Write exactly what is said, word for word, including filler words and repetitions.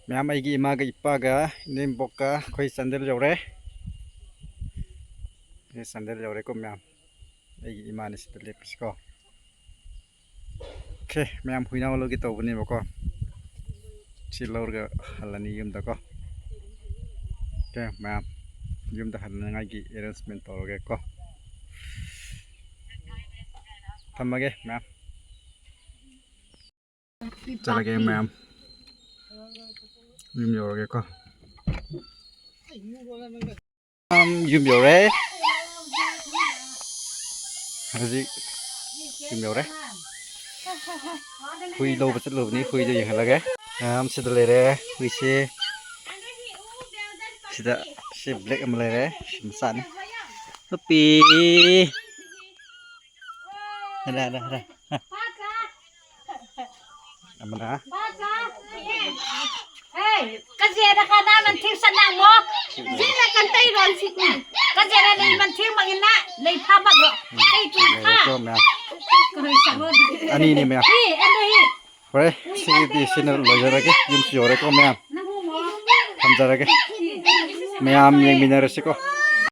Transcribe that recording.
ꯃꯌꯥꯝ, ꯑꯩꯒꯤ ꯏꯃꯥꯒ ꯏꯄꯥꯒ ꯏꯅꯦꯝꯕꯣꯛꯀ ꯑꯩꯈꯣꯏ ꯆꯥꯟꯗꯦꯜ ꯌꯧꯔꯦ꯫ ꯑꯩ ꯆꯥꯟꯗꯦꯜ ꯌꯧꯔꯦꯀꯣ ꯃꯌꯥꯝ꯫ ꯑꯩꯒꯤ ꯏꯃꯥꯅꯤ ꯁꯤꯗ ꯂꯦꯞꯄꯤꯁꯤꯀꯣ꯫ ꯑꯣꯀꯦ ꯃꯌꯥꯝ, ꯍꯨꯏꯅꯥꯎ ꯂꯧꯒꯦ ꯇꯧꯕꯅꯦꯕꯀꯣ꯫ ꯁꯤ ꯂꯧꯔꯒ ꯍꯜꯂꯅꯤ ꯌꯨꯝꯗꯀꯣ꯫ ꯑꯣꯀꯦ ꯃꯌꯥꯝ, ꯌꯨꯝꯗ ꯍꯟꯅꯉꯥꯏꯒꯤ ꯑꯦꯔꯦꯟꯖꯃꯦꯟ ꯇꯧꯔꯒꯦꯀꯣ꯫ ꯊꯝꯃꯒꯦ ꯃꯌꯥꯝ꯫ ꯆꯠꯂꯒꯦ ꯃꯌꯥꯝ꯫ ꯌꯨꯝ ꯌꯧꯔꯒꯦꯀꯣ꯫ ꯃꯌꯥꯝ, ꯌꯨꯝ ꯌꯧꯔꯦ꯫ ꯍꯧꯖꯤꯛ ꯌꯨꯝ ꯌꯧꯔꯦ꯫ ꯍꯨꯏ ꯂꯧꯕ ꯆꯠꯂꯨꯕꯅꯤ, ꯍꯨꯏꯗꯣ ꯌꯦꯡꯍꯜꯂꯒꯦ꯫ ꯃꯌꯥꯝ, ꯁꯤꯗ ꯂꯩꯔꯦ ꯍꯨꯏꯁꯦ꯫ ꯁꯤꯗ ꯁꯤ ꯕ꯭ꯂꯦꯛ ꯑꯃ ꯂꯩꯔꯦ, ꯁꯤ ꯃꯆꯥꯅꯤ꯫ ꯅꯨꯄꯤ꯫ ꯍꯔ, ꯍꯔ, ꯍꯔ꯫ ꯑꯃꯅ꯫ Hey, ka zia da ka na man thing sa nang mo. Zia na kan tai ron si ku. Ka zia na nei man thing mang na, nei pha ba ro. Kai tu pha. ꯂꯩꯔꯦꯀꯣ ꯃꯌꯥꯝ꯫ Ka ri sa mo. ꯑꯅꯤꯅꯤ ꯃꯌꯥꯝ꯫ Hi, ano hi. ꯐꯔꯦ, ꯁꯤꯒꯤꯗꯤ ꯁꯤꯅ ꯂꯣꯏꯖꯔꯒꯦ꯫ ꯌꯨꯝꯁꯨ ꯌꯧꯔꯦꯀꯣ ꯃꯌꯥꯝ꯫ ꯊꯝꯖꯔꯒꯦ꯫ ꯃꯌꯥꯝ ꯌꯦꯡꯃꯤꯟꯅꯔꯁꯤꯀꯣ꯫